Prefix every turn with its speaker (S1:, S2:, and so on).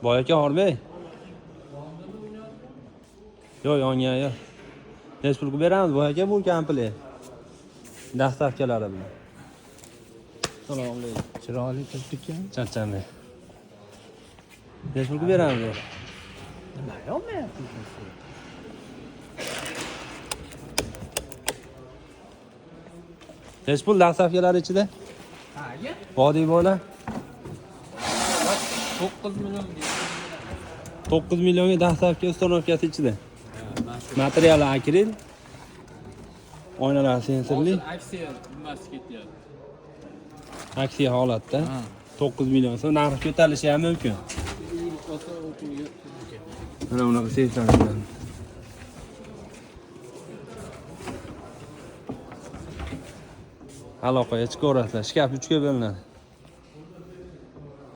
S1: Boy aka, hormang. Yo'q, yongan yo'q. Necha pul qilib beramiz boy aka bu komplekt? Dastavkalari bilan. Assalomu alaykum.
S2: Chiroyli turibdi ekan.
S1: Charchamang. Necha pul qilib beramiz bu?
S2: Nima yonmayapti?
S1: Necha pul dastavkalari ichida?
S2: Aka,
S1: Vodiy bola
S2: 9 million.
S1: 9 millionga dastavka установкasi ichida. Materiali akril. Oynalar sensorli.
S2: Aksiya nimasi ketyapti?
S1: Aksiya holatda. 9 million so'm narxi ko'tarilishi ham mumkin. Mana bunaqa seyflar bilan. Aloqaga chiqaverasizlar. Shkaf 3 ga bo'linadi.